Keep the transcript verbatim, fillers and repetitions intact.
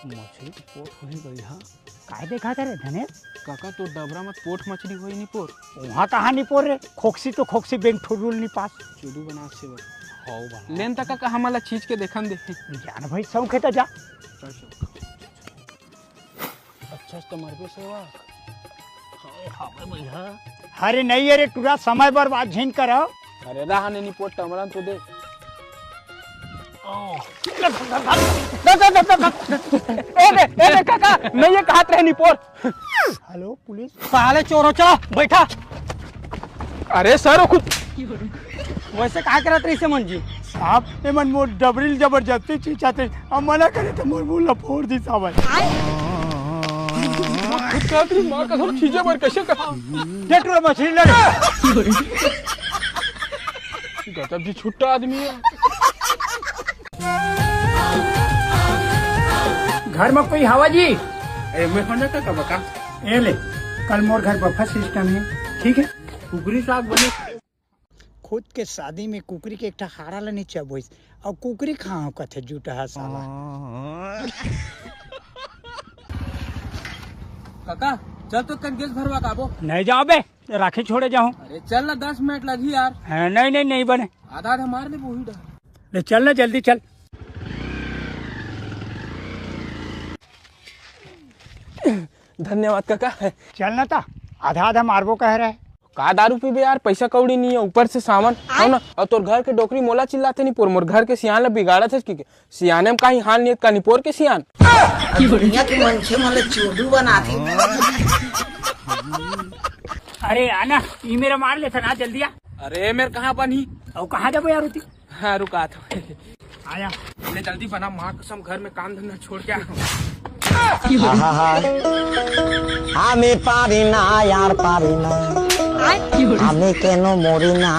मछली तो पोठ होही बढ़िया। काय देखा था रे धनेश? काका, तो डबरा मत पोठ मछली होही निपोर। वहाँ कहाँ निपोर रे? खोकसी तो खोकसी, बेंग ठुरुल निपास। चुदू बना से बस। हौ बना। लेन तक का हमला छींच के देखन दे। जान भाई, शौक है तो जा। चल, चल। अच्छा, तो मरबे सेवा। अरे नहीं, अरे टुरा समय बर्बाद झिन करो। अरे रहा ने निपोर टमरन तो दे। ए बे, ए बे काका, नहीं ये कहत रहे निपोर। Hello police. साले चोरो, चलो बैठा। अरे सर, वो खुद वैसे का करत रही से मन जी? साहब, एमन मोर डबरी ल जबरदस्ती छींचाथे, अब मना करे तो मोर मुंह ला फोड़ दी साहब। खुद कहत रही, माँ कसम, छींचे बर कैसे कहा? डेटुआ मछली लड़े। गजब जी छुट्टा आदमी है। घर में कोई हवा जी? ए, मैं होना का बका? ए ले, कल मोर घर बफे सिस्टम है, ठीक है? कुकरी साग बने। खुद के शादी में कुकरी के एक ठा हाड़ा ला नी चबोइस, अउ कुकरी खाओ कथे जुटहा साला। काका, चल तो कन गैस भरवा के आबो। नहीं जाओ बे, राखी छोड़े जाऊं। अरे चल ना, दस मिनट लगही यार। हाँ, नहीं, नहीं, नहीं बने। आधा आधा मार ले वही डर। ले चल ना, जल्दी चल। धन्यवाद काका। चल ना ता, आधा आधा मारबो कह रहे। का दारू पीबे यार, पैसा कौड़ी नहीं है, ऊपर से सावन। हो ना, और तोर घर के डोकरी मोला चिल्लाथे निपोर, मोर घर के सियान ला बिगाड़त हस कि के? सियाने में काही हाल नहीं है, का निपोर के सियान? दुनिया के मनखे मन ला चोदू बनाथे। अरे आना, ई मेरा मार लेथा ना, जल्दी आ। अरे मेर कहाँ बनी? और कहाँ जाबो यार उती? हाँ, रुका तो। आया। ले जल्दी बना, माँ कसम घर में काम धंधा छोड़ के आ। आहा हा। আমি পারি না, আর পারি না। আমি কেন মরি না?